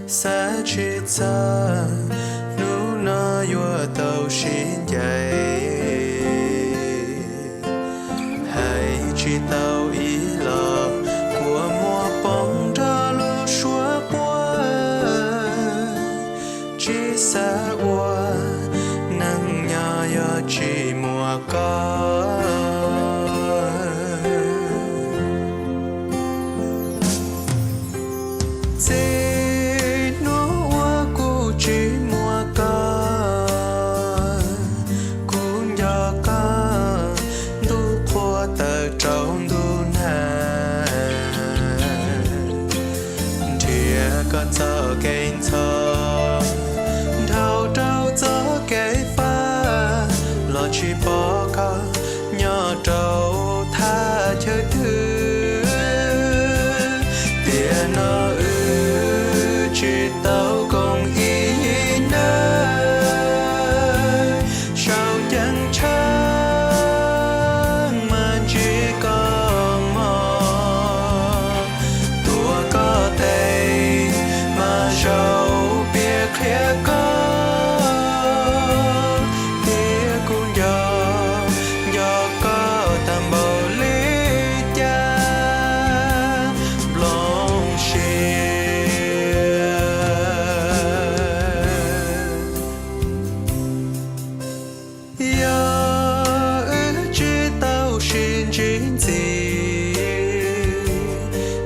Xav tsis txog hnub no yuav tau sib ncaim, hais tsis tau ib los kua muag poob nrog lub suab quaj. Tsis xav ua neeg nyob yog tsis muaj koj. Txij hnub uas kuv tsis muaj koj, kuv nco koj ntuj qhua tawm rau ntuj nag. Nrhiav koj txoj kev ntxhov, dhau rau txoj kev faj, los tsis pom koj nyob rau thaj chaw twg. Tiam no wb tsis tau koom ib hnab, saum ceeb tsheej mas ntsib koj mog. Tuav koj tes mas zaum piav qhia koj, thiab kuv nco, nco koj tag npaum li cas nplooj siab. Yog wb tsis tau sib ntsib ntxiv,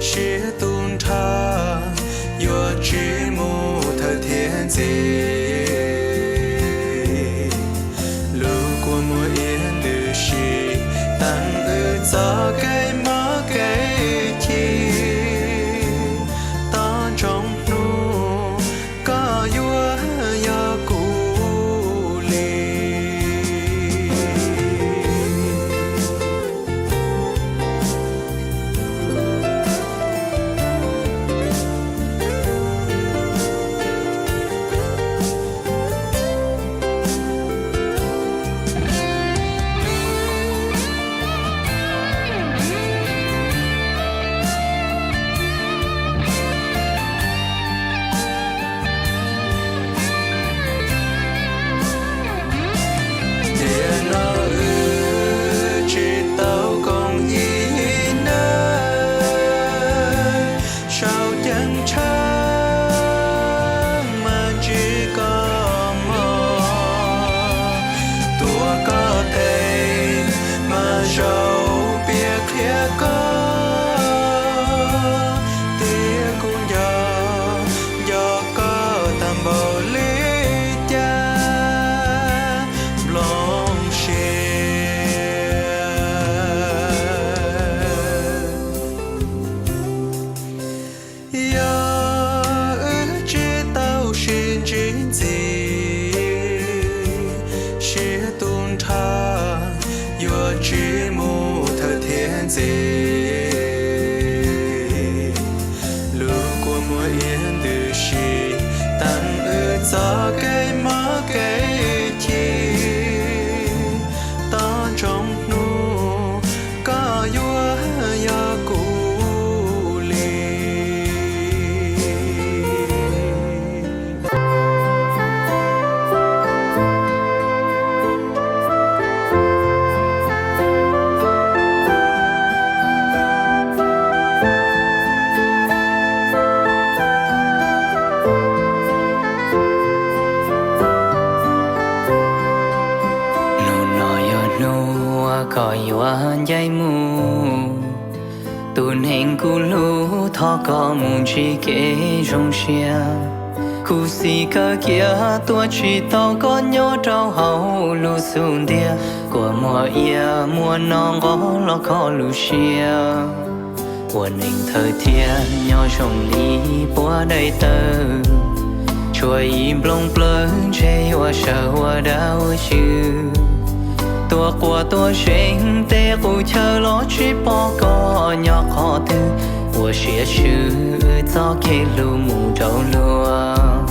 siab tu nrho yuav tsis mus thawj thiab ntxiv. Lub kua muag iab ntws si, teem wb txoj kev mob kev chim. Tos ntsoov hnub koj yuav yog kuv li. Tiam no wb tsis tau koom ib hnab, saum ceeb tsheej mas ntsib koj mog. Tuav koj tes mas zaum piav qhia koj, thiab kuv nco, nco koj tag npaum li cas nplooj siab. Yog wb tsis tau sib ntsib ntxiv, siab tu nrho yuav tsis mus thawj thiab ntxiv. Lub kua muag iab ntws si, teem wb txoj kev mob kev chim. Tos ntsoov hnub koj yuav yog kuv li. Hnub no yog hnub uas koj yuav ncaim mus, tus neeg kuv hlub thov koj mus ntsib kev zoo siab. Khuv xim kawg kiag tuav tsis tau koj nyob rau hauv lub xub ntiag, kua muag iab muaj no nqos los kho lub siab. Ua neeg thawj thiab nyob zoo li puab daim tawv, tshuav ib nplooj plawv ntshe yuav sawv ua dab ua tswv. Tuaj quaj tuaj seev tej qub chaw los tsis pom koj nyob qhov twg, ua siab swb wb txoj kev hlub mus rau luag.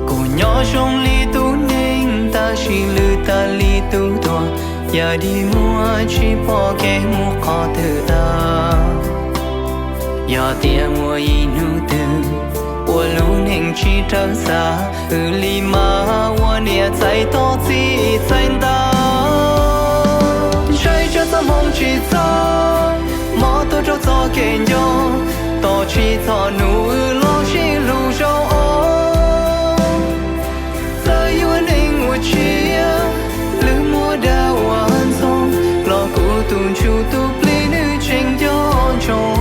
Kuv nyob zoo li tus neeg tab sis lwj tag li tus tuag, yam dig muag tsis pom kev mus qhov twg tag. Yog tias muaj ib hnub twg uas lub tsis raws xav, wb li mas ua niam txais tos txij txais ntais. Ntshai tsam txoj hmoov tsis txog, mob tuaj rau txoj kev nco, tos tsis txog hnub wb los sib hlub zaum ob. Txawm yuav neeg ua tsiaj, lwm muaj dag ua ntxoog, los kuv tus ntsuj tus plig nws tseem nco ntsoov.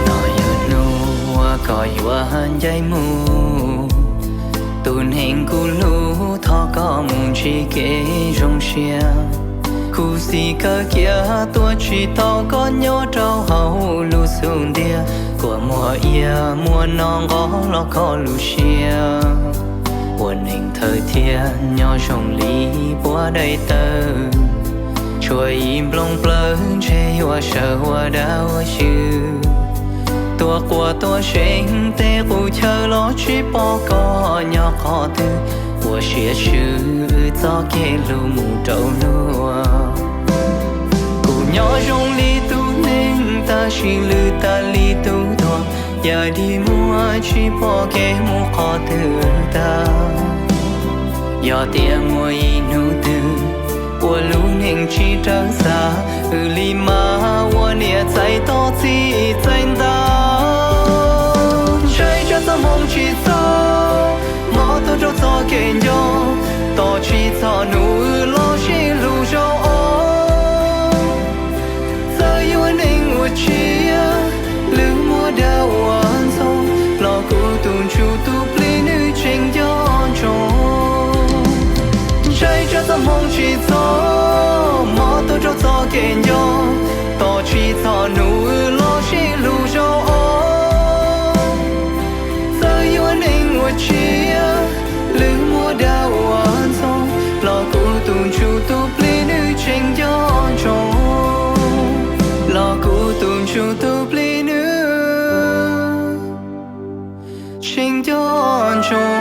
No yog hnub uas koj yuav ncaim mus, tus neeg kuv hlub thov koj mus ntsib kev zoo siab. Khuv xim kawg kiag tuaj tsis tau koj nyob rau hauv lub xub ntiag, kua muag ia muag no nqos los kho lub siab. Ua neeg thawj thiab nyob zoo li puab daim tawv, tshuav ib nplooj plawv ntshe yuav sawv ua dab ua xyw. Tuaj quaj tuaj seev tej qub chaw los tsis pom koj nyob qhov twg, ua siab swb wb txoj kev hlub mus rau luag. Kuv nyob zoo li tus neeg tab sis lwj tag li tus duag, yam dig muag tsis pom kev mus qhov twg tag. Yog tias muaj ib hnub twg uas lub neej tsis raws xav, wb li mas ua niam txais tos txij txais ntais. Ntshai tsam txoj hmoov tsis txog, mob tuaj rau txoj kev nco, tos tsis txog hnub wb los sib hlub zaum ob. Txawm yuav neeg ua tsiaj, lwm muaj dag ua ntxoog, los kuv tus ntsuj tus plig nws tseem nco ntsoov. Ntshai tsam txoj hmoov tsis txog, mob tuaj rau txoj kev nco, tos tsis txog hnub wb los sib hlub zaum ob. Txawm yuav neeg ua tsiaj, lwm muaj dag ua ntxoog, los kuv tus ntsuj tus plig nws tseem nco ntsoov. Los kuv tus ntsuj tus plig nws tseem nco ntsoov.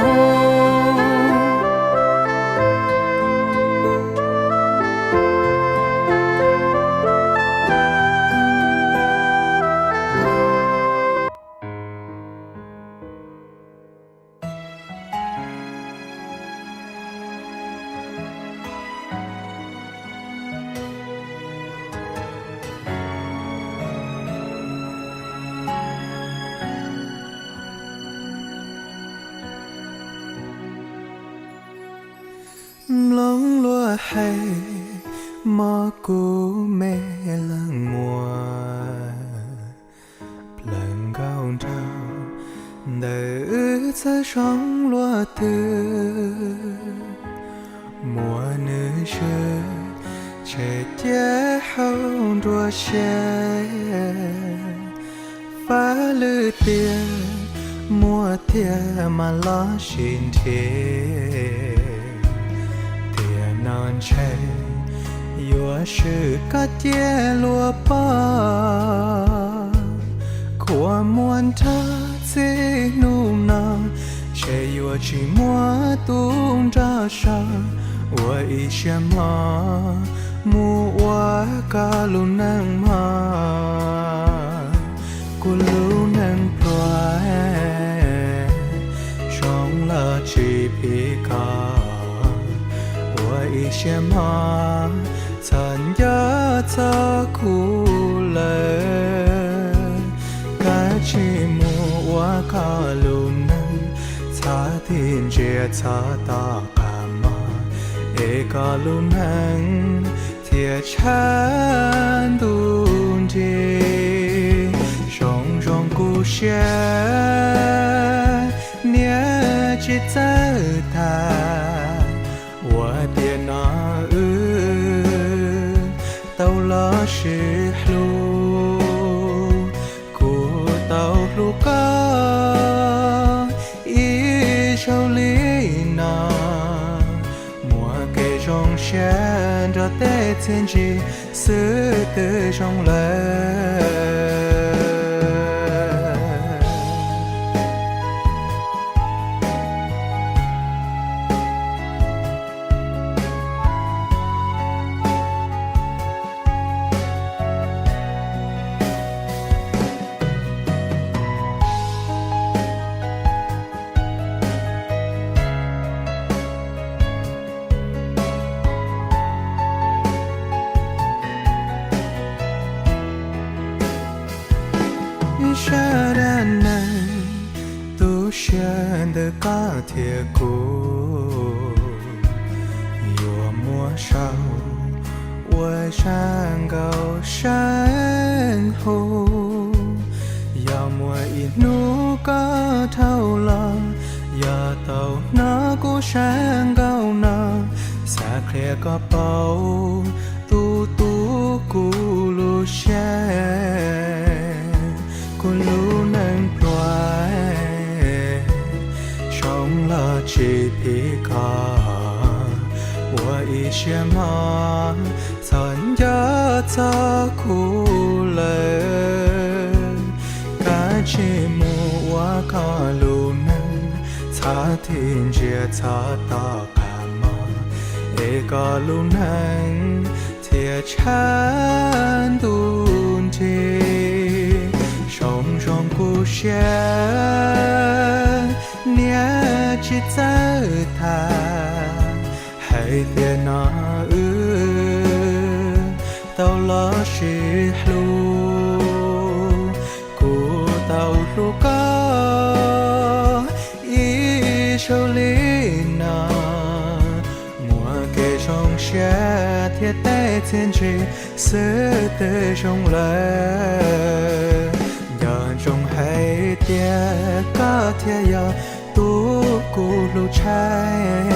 Mloog luag hais, mob kub me leej muam, plawv nkauj nraug ntawm wb txawj zoo luaj twg. Muaj nws swb tshem cia hauv nruab siab, faj lwm tiam muaj thiaj mam los sib nrhiav. Tiam no ntshe yuav swm koj cia luag pog, khuam muag nrog txij hnub no, ntshe yuav tsis muaj tus nrog so ua ib siab mog, mus ua koj lub neej mog. Kuv lub neej pluag, zoo los tsis phim koj, ua ib siab mog, txhob nco txog kuv lawm. Kav tsij mus ua koj lub neej, txhob tig ntsia txhob tom qab mog, es koj lub neej thiaj tshav ntuj nrig. Zoo zoo kuv siab niam tsis txawj tag, ua sib hlub, kuv tau hlub koj ib zaug li no. Muaj kev zoo siab nrog tej txiaj ntsig xwb twb zoo lawm. Ib sab dab neeg tu siab ntawm koj thiab kuv yuav muaj sau ua zaj nkauj sab huv. Yog muaj ib hnub koj dhau los, yog tau hnov kuv zaj nkauj no, xav qhia koj paub tus tu kuv lub siab, kuv lub neej pluag, zoo los tsis phim koj, ua ib siab mog txhob nco txog kuv lawm. Kav tsij mus ua koj lub neej, txhob thim ntsia txhob tom qab mog, es koj lub neej thiaj tshav ntuj nrig. Zoo zoo kuv siab niaj tsis txawj tham, hais tias no wb tau los sib hlub, kuv tau hlub koj ib zaug li no. Muaj kev zoo siab thiab tej txiaj ntsig xwb twb zoo lawm. Nco ntsoov hais tias koj thiaj yog tus kuv hlub tshaj.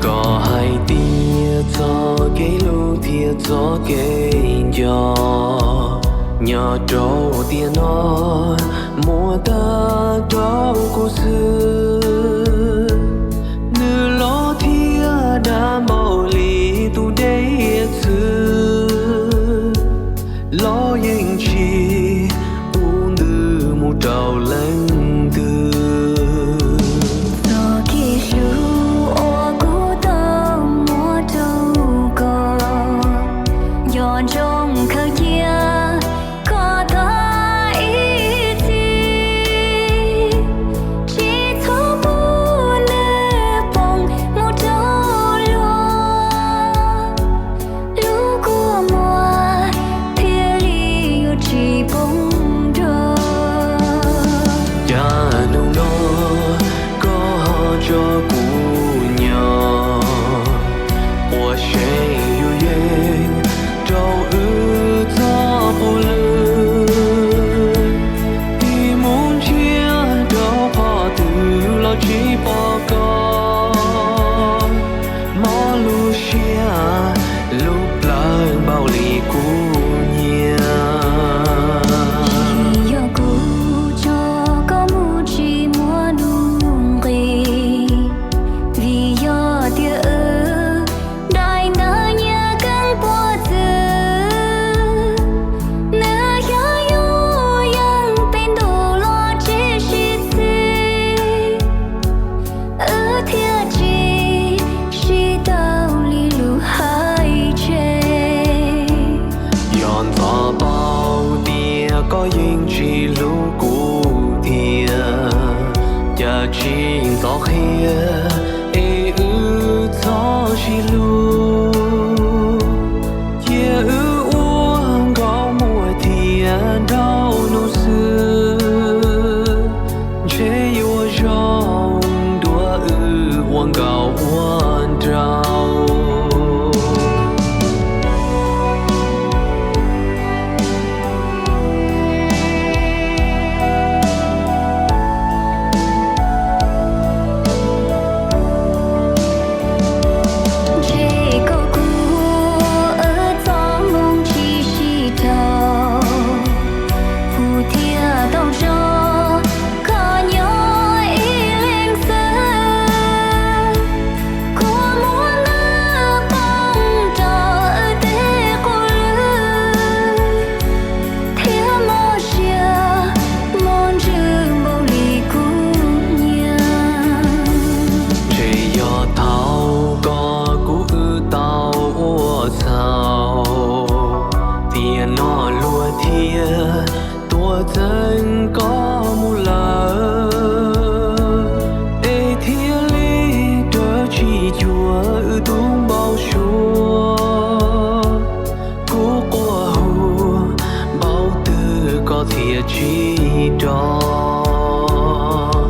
Koj hais tias txoj kev hlub thiab txoj kev nco nyob rau tiam no muaj tag rau kuv xwb. Nws loj thiab dav npaum li tus dej txwv, los yeej tsis pub ntws mus rau leej twg. Txoj kev hlub uas kuv tau muab rau koj, nco ntsoov khaws cia koj tag ib txhis, tsis Yam tsis txhob qhia es wb txhob sib hlub, cia wb ua nkauj muam thiab nraug nus xwb, ntshe yuav zoo dua wb ua nkauj ua nraug. Ntshe koj kuj txoj hmoo tsis sib raug, kuv thiaj tau tso koj nyob ib leeg xwb. Kua muag ntawd poob rau wb tej qub lwg, thiab mob siab mob ntsws npaum li kuv nyiam. Ntshe yog thaum koj kuj wb tau ua txhaum, tiam no luag thiaj tuaj txeeb koj mus lawm, es thiaj li raws tsis cuag wb tub npau suav. Kuv quaj hu npaum twg koj thiaj tsis rov.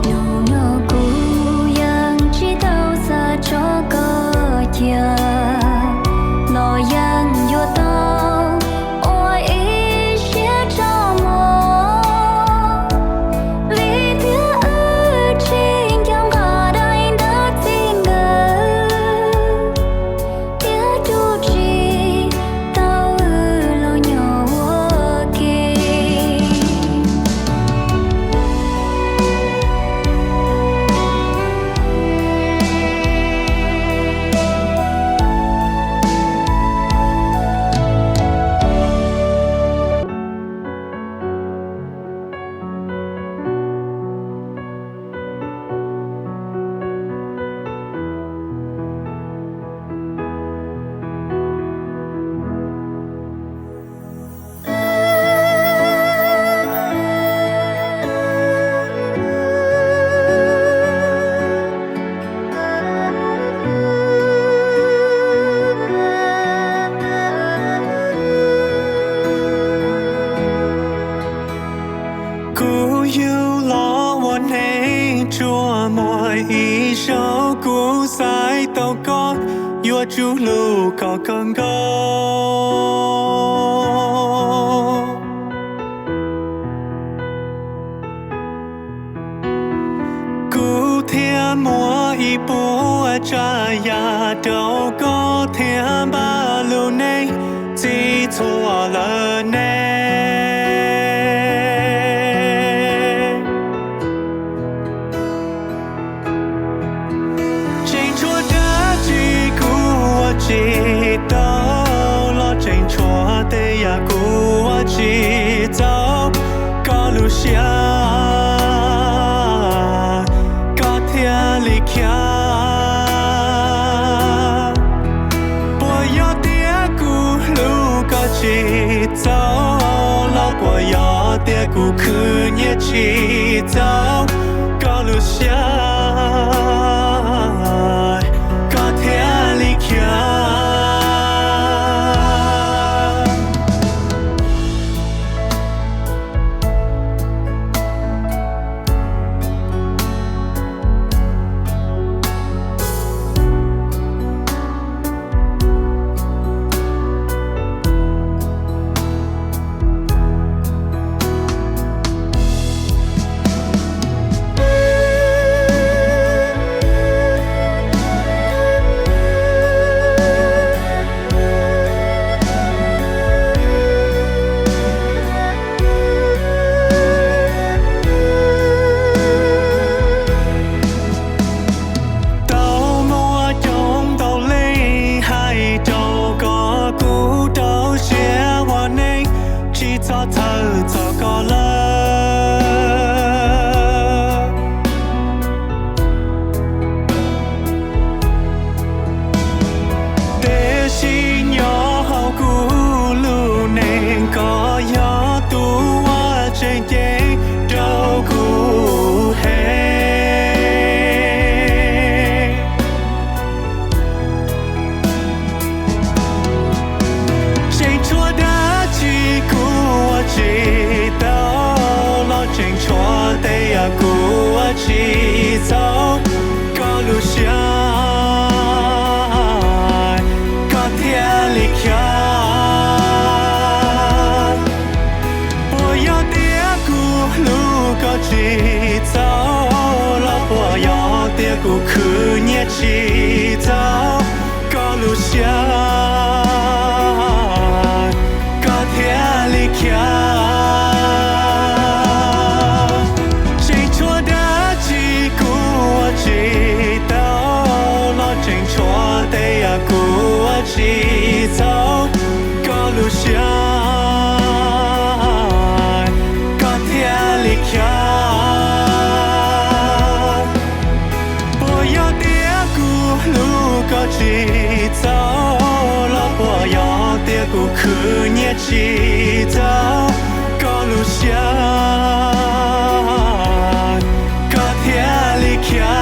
Hnub no kuv yeej tsis tau xav tso koj cia, los yeej yuav tau ua ib siab tso mog, vim tias wb tsis nco nqa daim ntawv txij nkawm, thiab tus tsis tau wb los nyob ua ke. Kuv yug los ua neeg tsuas muaj ib zaug, kuv xaiv tau koj yuav tsum hlub koj kawg nkaus. Kuv thiaj muab ib puas tsav yam rau koj thiaj npaj lub neej txhij txhua lawm ne. Tseem tshuav dab tsi kuv ua tsis tau los, tseem tshuav tej yam kuv ua tsis txaus koj lub siab, koj thiaj li khiav. Puas yog tias kuv hlub koj tsis txaus los, puas yog tias kuv khwv nyiaj tsis txaus koj lub siab, koj thiaj li khiav. khwv nyiaj tsis txaus koj lub siab, koj thiaj li khiav. Tseem tshuav dab tsi kuv ua tsis tau los, tseem tshuav tej yam kuv ua tsis txaus koj lub siab, koj thiaj li khiav. Puas yog tias kuv hlub koj tsis txaus los, puas yog tias kuv khwv nyiaj tsis txaus koj lub siab, koj thiaj li khiav?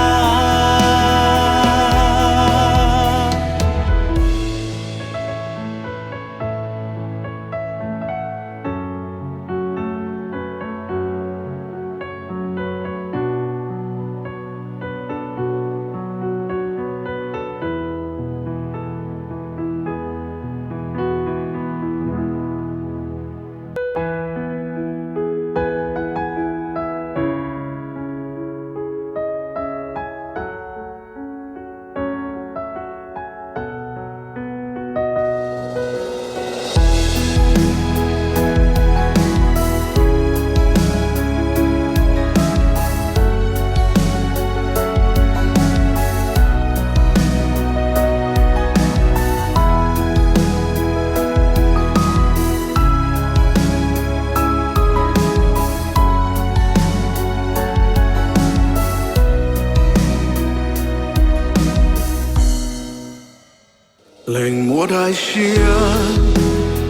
Leej muaj daim siab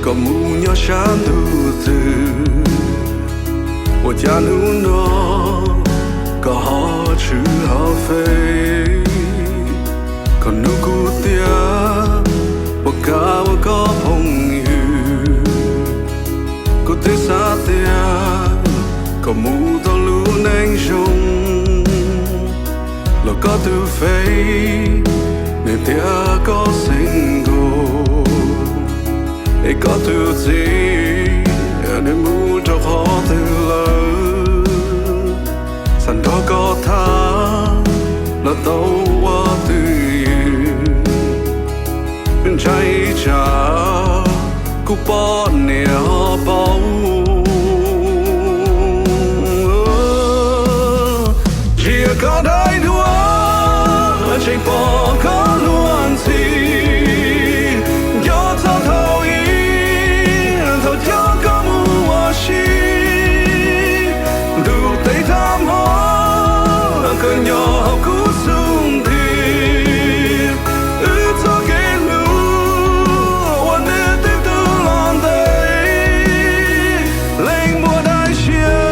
kom mus nyob sab ntuj twg, ua cas hnub no koj ho tshwm ho fem? Koj nug kuv tias puas kam ua koj phooj ywg. Kuv twb xav tias koj mus tau lub neej zoo, los koj tus Face nws tias koj single, es koj tus txiv nws mus rau qhov twg lawm? Xav nrog koj tham los tau ua twj ywm, ntshai tsam kuv poj niam ho paub. Ntsia koj daim duab tseem pom koj luag ntxhi, nco txog thaum ub thaum coj koj mus ua si. Ntuj teb thab hmo koj nyob hauv kuv xub ntiag, wb txoj kev hlub ua nws twb tu los ntev, leej muaj daim siab.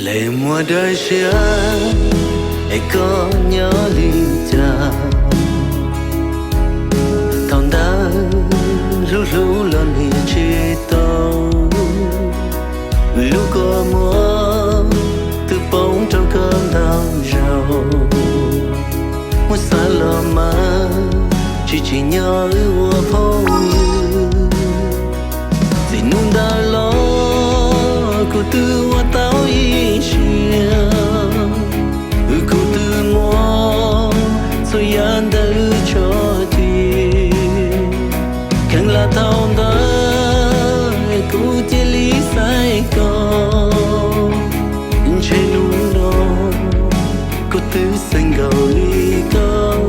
Leej muaj daim siab, es koj nyob li cas? Thaum ntawd hlub hlub los niam tsis tau, lub kua muag twb poob rau koj ntau zaus. Muab xav los mas tsis tsim nyog wb ua phooj ywg. Txij hnub ntawd los kuv twb ua tau ib siab, wb kuj twb muaj txhua yam ntawm wb tso tseg. Kheev lam thaum ntawd kuv cia li xaiv koj, ntshe hnub no kuv twb xeeb nkaus li koj.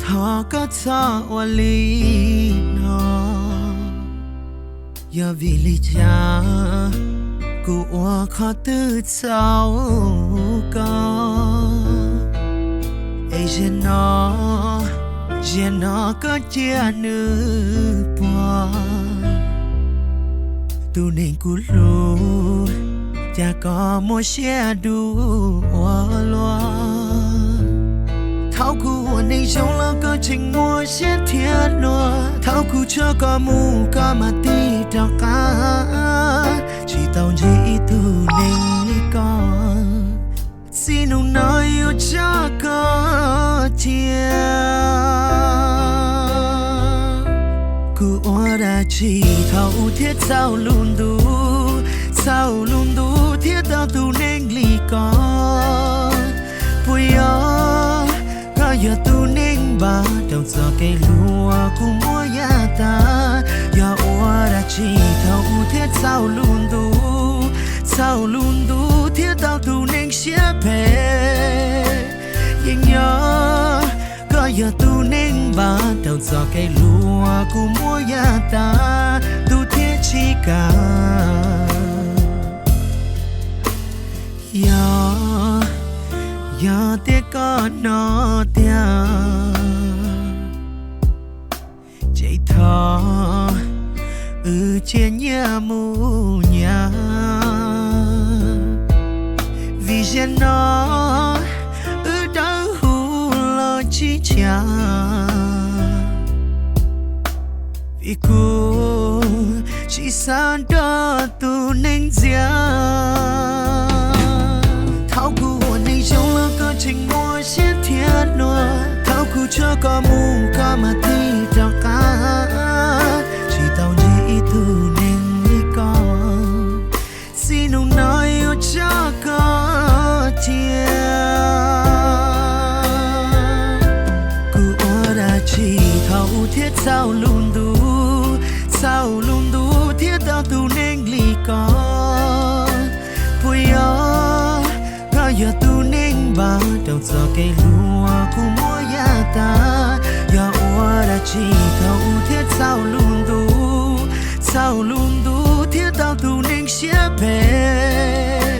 Thov koj txhob ua li no. Yog vim li cas kuv ua qhov twg txhaum koj, es zaum no, zaum no koj cia nws puag. Tus neeg kuv hlub, cas koj muaj siab dub ua luaj. Thaum kuv ua neeg zoo los koj tseem muaj siab thiab luag. Thaum kuv tshua koj mus koj mam tig rov qab. Tsis tau ntsib ib tug neeg li koj, txij hnub no yuav tso koj cia. Kuv ua dab tsi thaum ub thiaj txhaum lub ntuj, txhaum lub ntuj thiaj tau tus neeg li koj? Puas yog koj yog tus neeg npaj rau txoj kev hlub kuv muab yav tas? Yog ua dab tsi thaum ub thiaj txhaum lub ntuj, txhaum lub ntuj thiaj tau tus neeg siab phem? Yeej yog koj yog tus neeg npaj rau txoj kev hlub kuv muab yav tas, tus thiaj tsis kam. Yog, yog tias koj hnov tiag, ces thov wb cia nyiaj mus nyiaj, vim zaum no wb dawb huv los tsis tshiab. Vim kuv tsis xav nrog tus neeg ntxias. Thaum kuv ua neeg zoo los koj tseem muaj siab thiab luag. Thaum kuv tshua koj mus koj mam tig rov qab. Tsis tau ntsib ib tug neeg li koj, txij hnub no yuav tso koj cia. Kuv ua dab tsi thaum ub thiaj txhaum lub ntuj, txhaum lub ntuj thiaj tau tus neeg li koj? Puas yog koj yog tus neeg npaj rau txoj kev hlub kuv muab yav tas? Yog ua dab tsi thaum ub thiaj txhaum lub ntuj, txhaum lub ntuj thiaj tau tus neeg siab phem?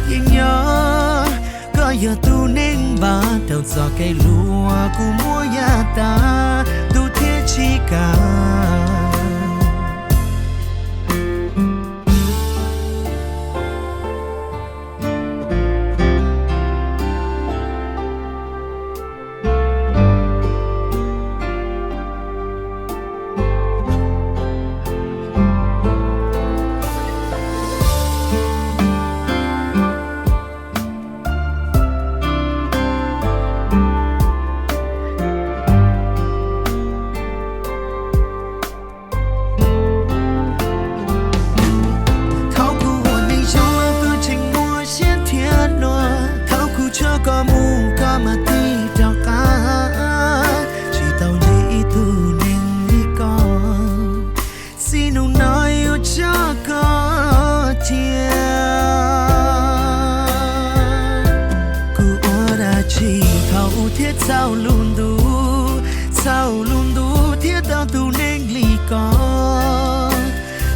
Yeej yog koj yog tus neeg npaj rau txoj kev hlub kuv muab yav tas, tus thiaj tsis kam. Thaum kuv ua neeg zoo los koj tseem muaj siab thiab luag. Thaum kuv tshua koj mus koj mam tig rov qab. Tsis tau ntsib ib tug neeg li koj, txij hnub no yuav tso koj cia. Kuv ua dab tsi thaum ub thiaj txhaum lub ntuj, txhaum lub ntuj thiaj tau tus neeg li koj?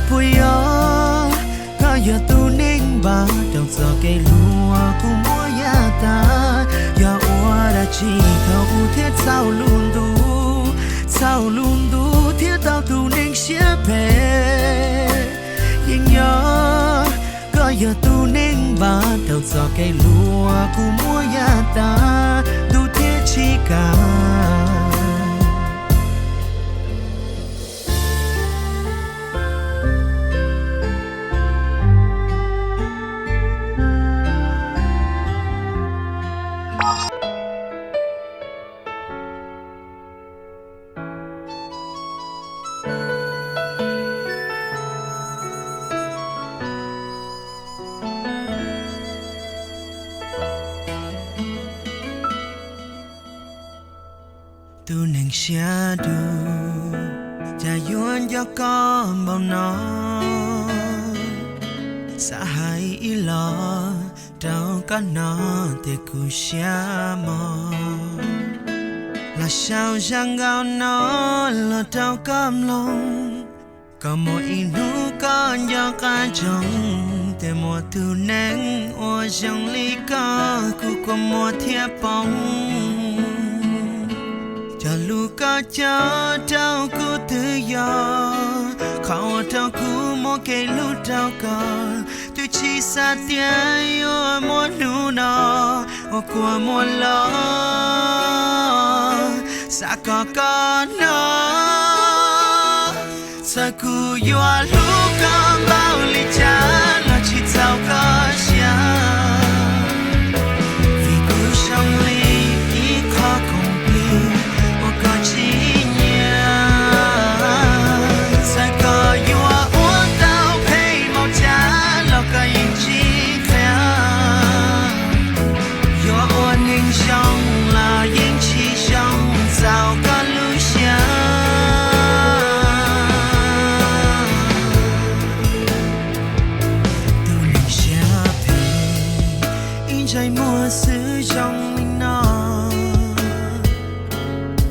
Puas yog koj yog tus neeg npaj rau txoj kev hlub kuv muab yav tas? Yog ua dab tsi thaum ub thiaj txhaum lub ntuj, txhaum lub ntuj thiaj tau tus neeg siab phem? Yeej yog koj yog tus neeg npaj rau txoj kev hlub kuv muab yav tas, tus thiaj tsis kam. Tus neeg siab dub, cas yuav nco koj npaum no? Xav hais ib los rau koj hnov tias kuv siab mos. Los sau zaj nkauj no los rau koj mloog, kom muaj ib hnub koj nco qab ntsoov tias muaj tus neeg uas zoo li koj kuv kuj muaj thiab poob. Cog lus koj cog rau kuv twb yog qhov ua rau kuv muaj kev hlub rau koj, twb tsis xav tias yuav muaj hnub no uas kuv muaj los xav kom koj hnov. Txawm kuv yuav hlub koj npaum li cas los tsis txaus koj siab, vim kuv zoo li ib qho khoom plig uas koj tsis nyiam. Txawm koj yuav ua tau phem npaum cas los koj yeej tsis qhia, yuav ua neeg zoo los yeej tsis zoo txaus koj lub siab. Tus neeg siab phem ib ntsais muag xwb zoo li no,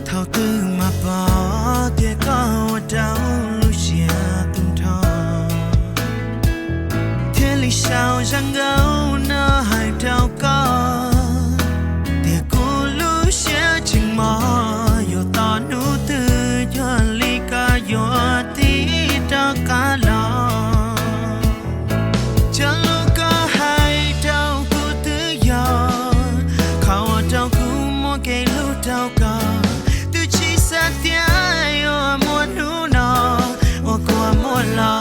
thaum twg mas pom tias koj ua rau lub siab tu nrho, thiaj li sau zaj nkauj no hais rau koj tias kuv lub siab tseem mos, yuav tos hnub twg cuag li koj yuav tig rov qab los. Cov lus koj hais rau kuv twb yog qhov ua rau kuv muaj kev hlub rau koj, twb tsis xav tias yuav muaj hnub no uas kuv muaj los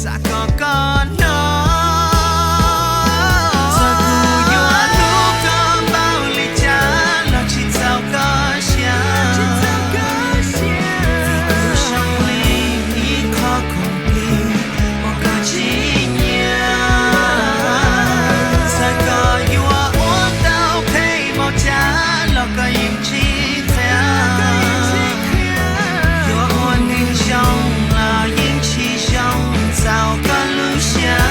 xav kom koj hnov. Txawm kuv yuav hlub koj npaum li cas los tsis txaus koj siab, vim kuv zoo li ib qho khoom plig uas koj tsis nyiam. Txawm koj yuav ua tau phem npaum cas los koj yeej tsis qhia, yuav ua neeg zoo los yeej tsis zoo txaus koj lub siab.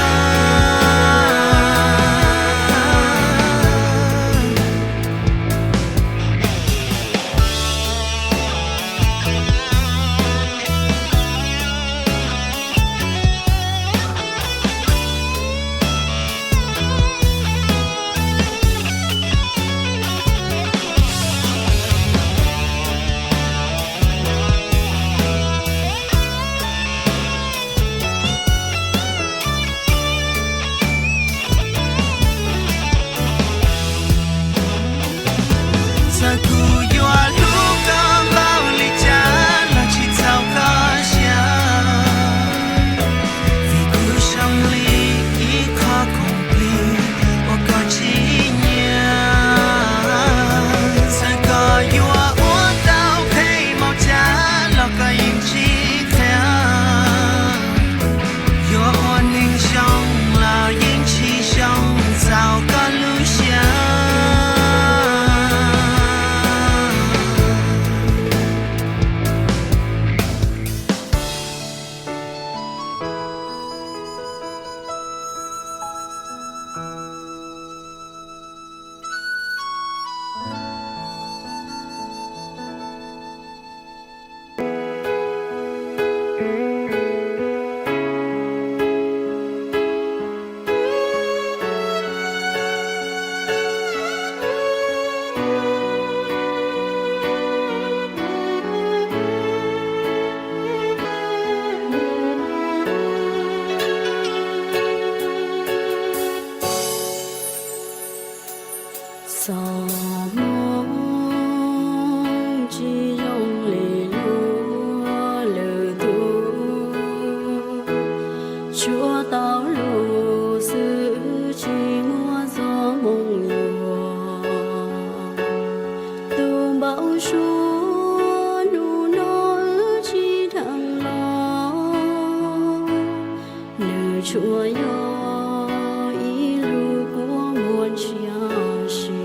Txawm kuv yuav hlub koj npaum li cas los tsis txaus koj siab, vim kuv zoo li ib qho khoom plig uas koj tsis nyiam. Txawm koj yuav ua tau phem npaum cas los koj yeej tsis qhia, yuav ua neeg zoo los yeej tsis zoo txaus koj lub siab. Txoj hmoo tsis zoo li luag lwm tus, tsuas tau luag xwb tsis muaj txoj hmoo yuag. Tus npau suav hnub no wb tsis dheev los, nws tsuas yog ib lub kua muag ntshiab si.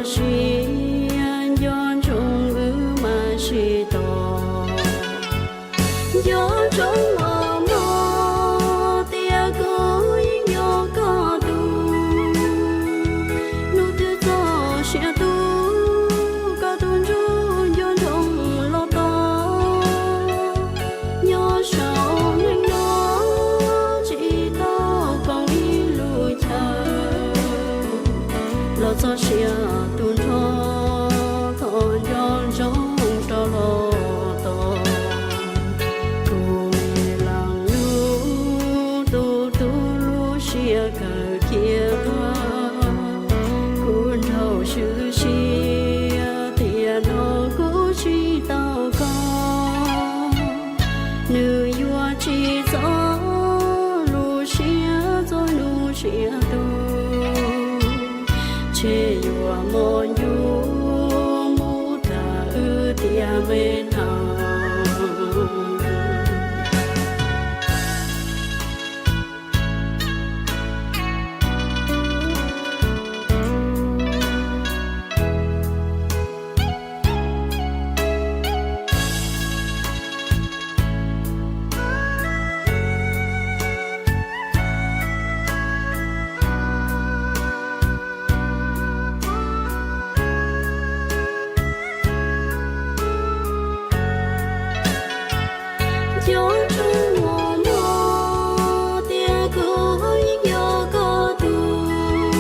Siab nco ntsoov wb mam sib tau. Nco ntsoov os mog, tias kuv yeej yog koj tug. Hnub twg txog siav tu, koj tus ntsuj nco ntsoov los tos. Nyob saum neej no tsis tau koom ib lub chaw, los txog siav tu nrho, thov nco ntsoov rov los tos. Kuv me leej nus, tus tub lub siab kawg kiag, kuv nrhau swb siab tias no kuv tsis tau koj. Nws yuav tsis txog lub siab txog hnub siav tu, ntshe yuav mos ncuj mus tag wb tiam me neej. Nco ntsoov os mog, tias kuv yeej yog koj tug.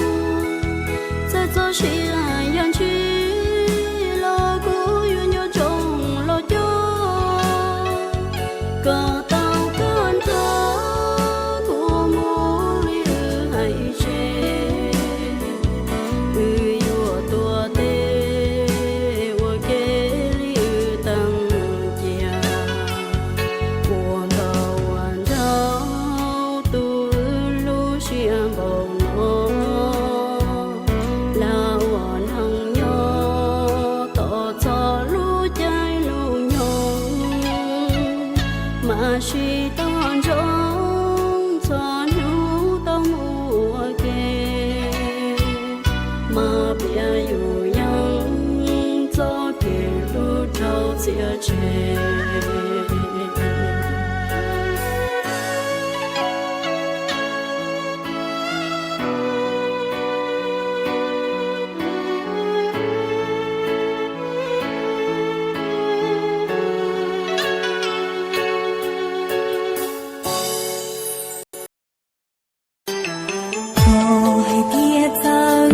Txawm txog siav yam ntsis los kuv yuav nco ntsoov los coj. Koj tau koj nrog kuv mus li wb hais tseg, wb yuav tuav tes ua ke li wb teem cia. Ua ntau ua nraug tu wb lub siab npaum no, lam ua neej nyob tos txog lub caij lub nyoog, mam sib tau ntsoov txog hnub tau mus ua ke, mas piav yus yeej txoj kev hlub rau txiaj tseg. Koj hais tias txawv,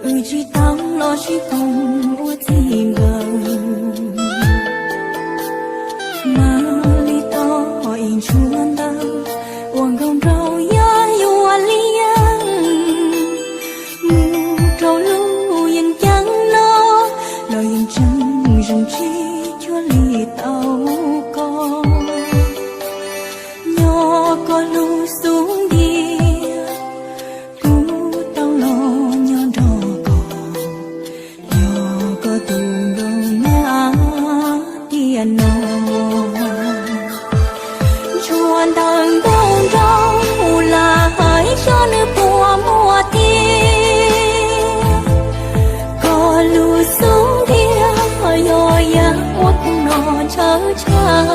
wb tsis tau los sib koom ua txij nkawm, mas li tau ib ntshuaj ntawv uas nkaus nraug yog yuav liaj mus rau lub yeeb ceeb no, los yeej tseem zoo tsis cuag li tau koj. Nyob koj lub xub ntiag, kuv tau los nyob nrog koj, yog koj tus nraug nyab tiam no. Ntshua ntawm npoo nroo lam hais xyov nws puas muaj tiag, koj lub xub ntiag yog yam uas kuv no ntshaw tshaj,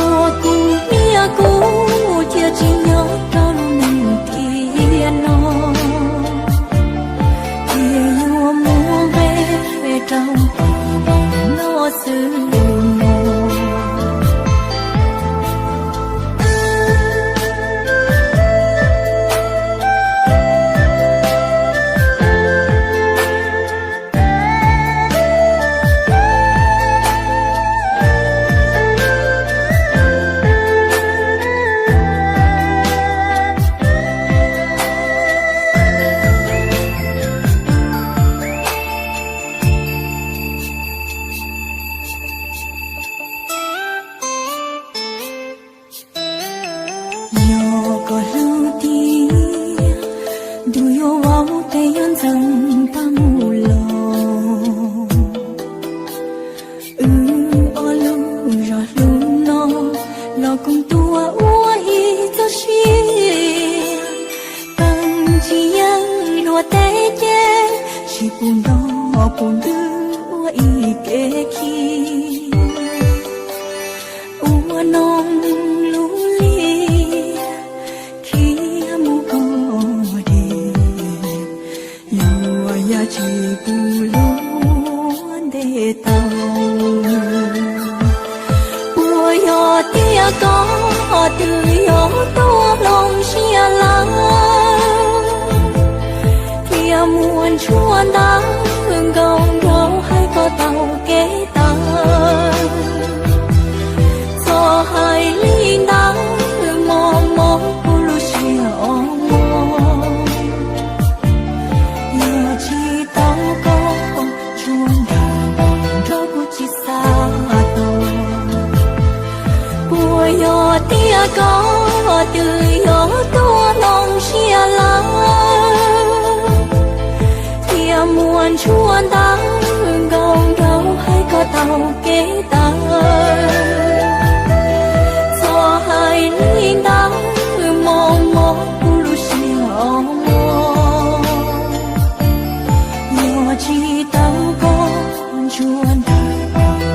uas kuv niam kuv txiv tsis nyob rau lub neej tiam no, ces yuav muaj nqe rau no xwb mog. Yog koj hlub tiag, ntuj yuav vau tes yuav ntxeev tag mus los. Wb ob lub zos hlub no los koom tuaj ua ib txoj sia, tag tsis yeej luag Tsis pub nrog pub ntws ua ib ke khi, ua noo lub li khiav mus koj dim, luag yog tsis pub luag nte tau. Puas yog tias koj twb yog tuaj hloov siab lawm, thiaj muaj ntsuag ntawv nkaus nraug hais koj tau kev tawm. Txhob hais li ntawd mos mos kuv lub siab os mog. Yog tsis tau koj, ntsuag ntawv nraug kuv tsis xav tau. Puas yog tias koj twb yog tuaj hloov siab lawm, thiaj muaj ntsuag ntawv nkaus nraug hais koj tau kev tawm. Txhob hais li ntawd mos mos kuv lub siab os mog. Yog tsis tau koj, ntsuag ntawv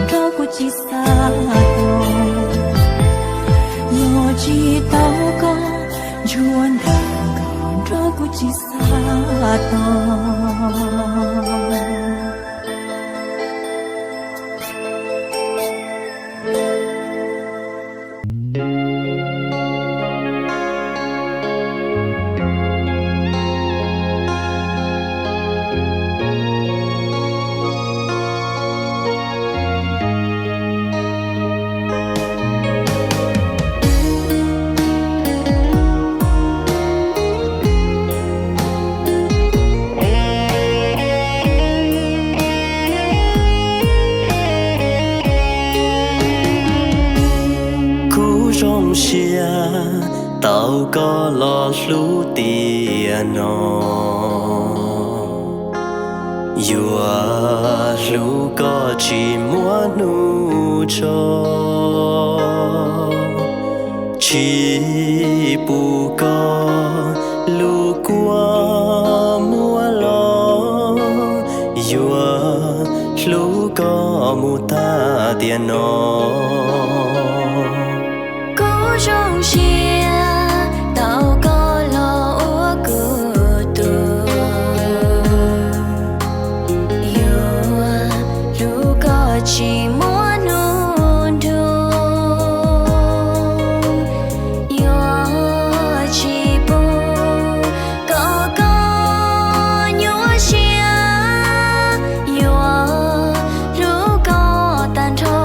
nraug kuv tsis xav tau. Yog tsis tau koj, ntsuag ntawv nraug kuv tsis xav tau. Kuv zoo siab tau koj los hlub tiam no, yuav hlub koj tsis muab hnub tso, tsis pub koj lub kua muab los, yuav hlub koj mus tag tiam no. Kuv zoo siab tau koj los ua kuv tug, yuav hlub koj tsis muab hnub nrug, yuav tsis pub kom koj nyuaj siab, yuav hlub koj tag nrho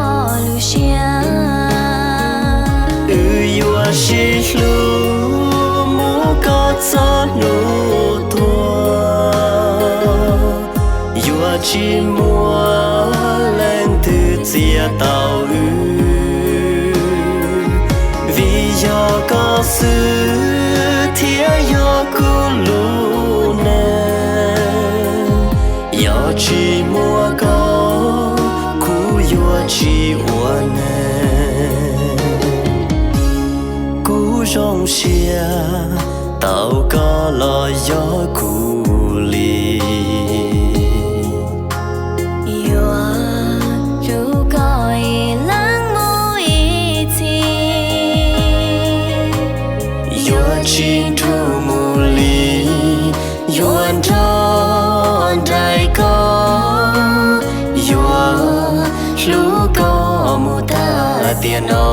lub siab. Wb yuav sib hlub mus kom txog hnub tuag, yuav tsis muaj leej twg txiav tau wb, vim yog koj xwb thiaj yog kuv lub neej. Yog tsis muaj koj, kuv yuav tsis ua neeg. Kuv zoo siab tau koj los yog kuv li, yuav hlub koj ib leeg mus ib txhis, yuav tsis nrug mus li, yuav nrog nraim koj, yuav hlub koj mus tag tiam no.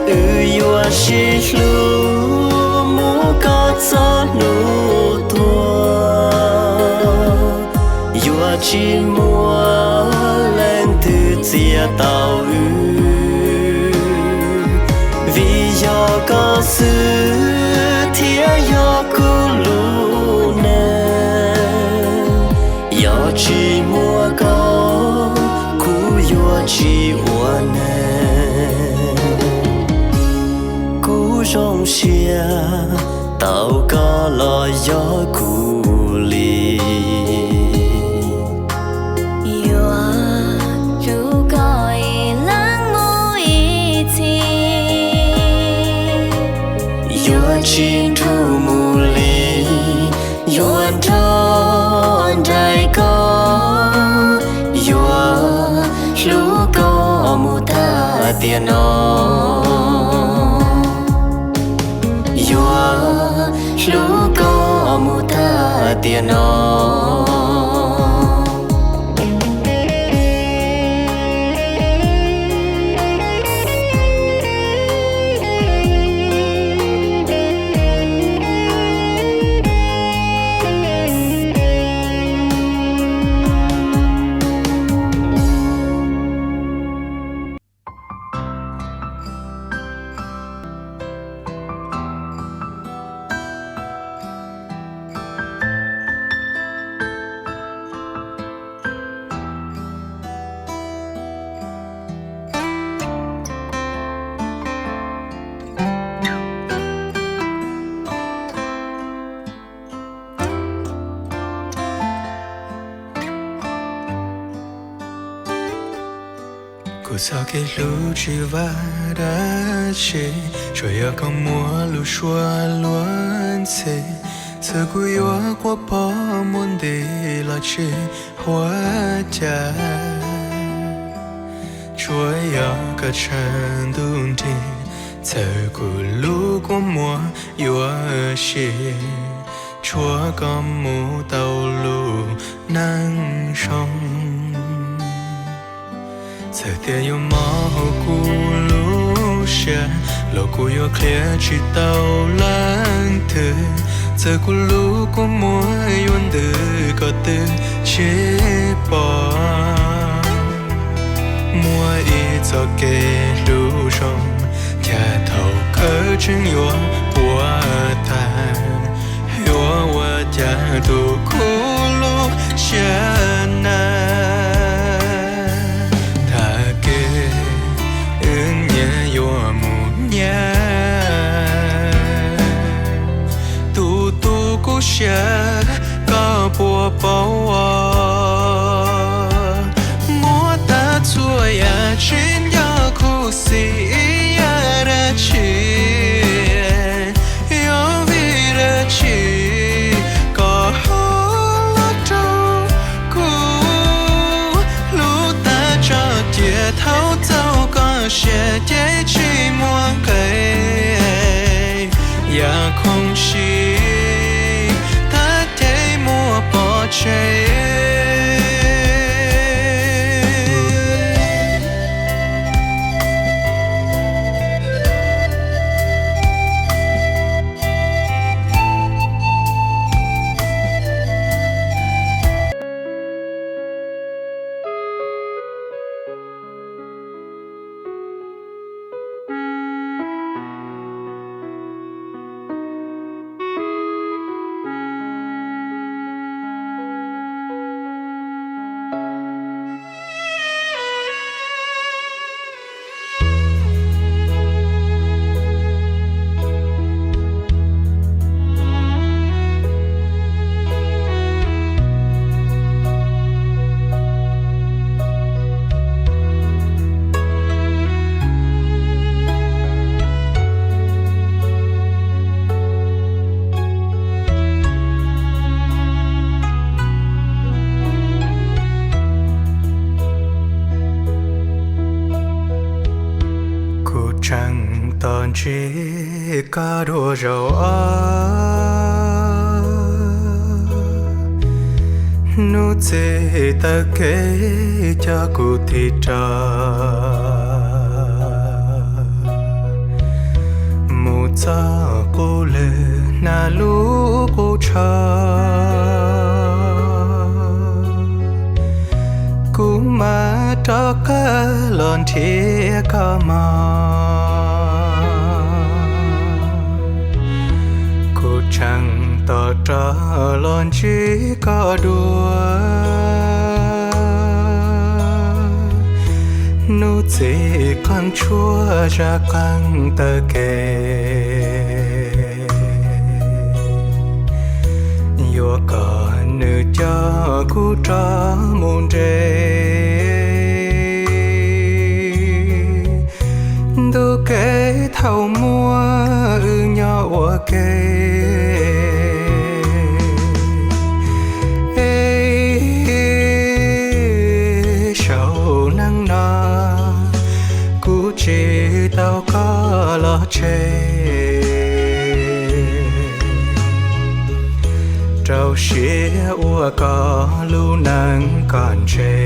Wb yuav sib hlub mus kom txog hnub tuag, yuav tsis muaj leej twg txiav tau wb, vim yog koj xwb thiaj yog kuv lub neej. Tsis muaj koj, kuv yuav tsis ua neeg. Kuv zoo siab tau koj los yog kuv li. Yuav hlub koj ib leeg mus ib txhis. Yuav tsis nrug mus li, yuav nrog nraim koj. Yuav hlub koj mus tag tiam no. Yuav hlub koj mus tag tiam no. Kuv txoj kev hlub tsis vaj dab tsi, tsuas yog koj muaj lub suab luag ntxhi. Txawm kuv yuav quaj poob muaj nti los tsis huaj cas, tsuas yog koj tshav ntuj nrig. Txawm kuv lub kua muag yuav sim, tshuav koj mus tau lub neej zoo. Txawm tias yuav mob hauv kuv lub siab, los kuv yuav qhia tsis tau leej twg. Txawm kuv lub kua muag yuav ntws kom twg tsis pom. Muaj ib txoj kev hlub zoo, cas thaum kawg tseem yuav puas tas. Yuav ua cas tu kuv lub siab na, tag kis wb nyias yuav mus nyias. Tus tu kuv siab koj puas paub os? Muab tag txhua yam tsis nco khuv xim ib yam dab tsi. Yog vim dab tsi koj ho los rau kuv? Hlub tag tso cia thaum txaus koj siab ces tsis muaj nqe. Yam khoom sib tag ces muab pov tseg. Kuv tseem tos ntsib koj dua zaum ob, hnub txig taw kev coj kuv tig rov mus txog qub lwg nag lub qub tsho. Kuv mam rov qab los nrhiav koj mog. Kuv tseem tos Rov los ntsib koj dua, hnub txiv qeej tshuab zaj qeej taw kev, yuav kom nws coj kuv rov mus nres ntu kev thaum muaj wb nyob ua ke. Es saum neej no kuv tsis tau koj los tseg, rau siab ua koj lub neej kom ntshe,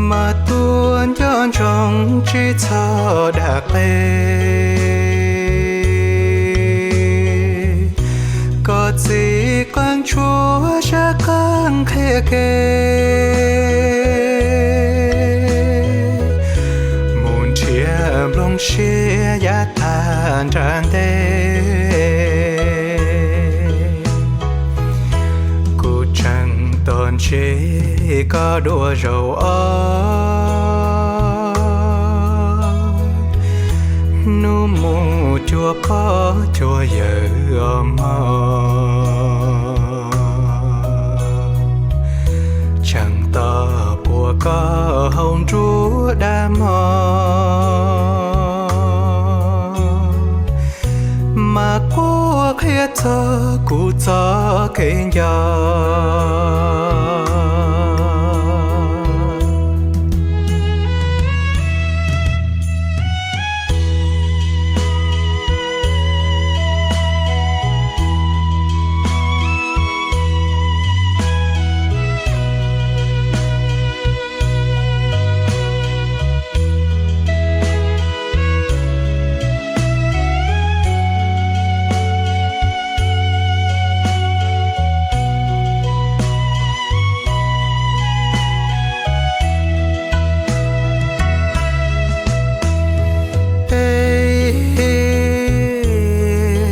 mas tuaj nco ntsoov tsis txhob dam qe, kom txiv qeej tshuab zaj qeej qhia kev mus nrhiav nplooj siab yav tag nram ntej. Kuv tseem tos ntsib koj dua zaum ob, hnub mus cuag pog cuag yawm os mog, tseem tos puas koj hauv nruab dag mog, mas quaj qhia txog kuv txoj kev nco.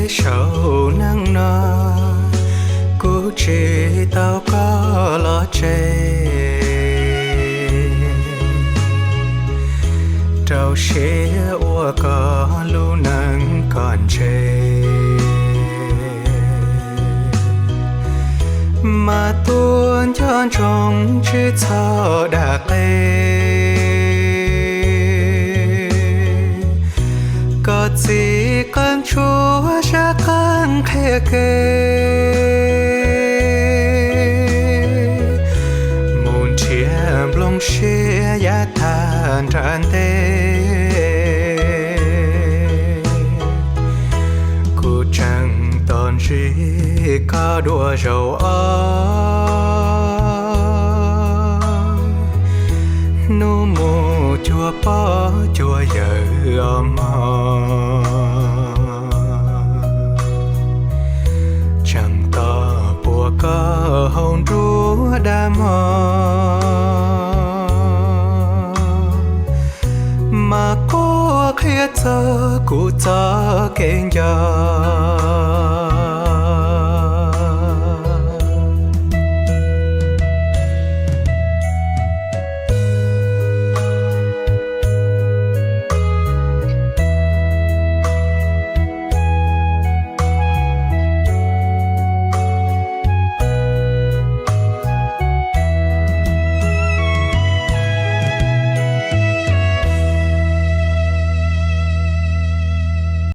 Es saum neej no kuv tsis tau koj los tseg, rau siab ua koj lub neej kom ntshe, mas tuaj nco ntsoov tsis txhob dam qe, kom txiv qeej tshuab zaj qeej qhia kev mus nrhiav nplooj siab yav tag nram ntej. Kuv tseem tos ntsib koj dua zaum ob, hnub mus cuag pog cuag yawm os mog, tseem tos puas koj hauv nruab dag mog, mas quaj qhia txog kuv txoj kev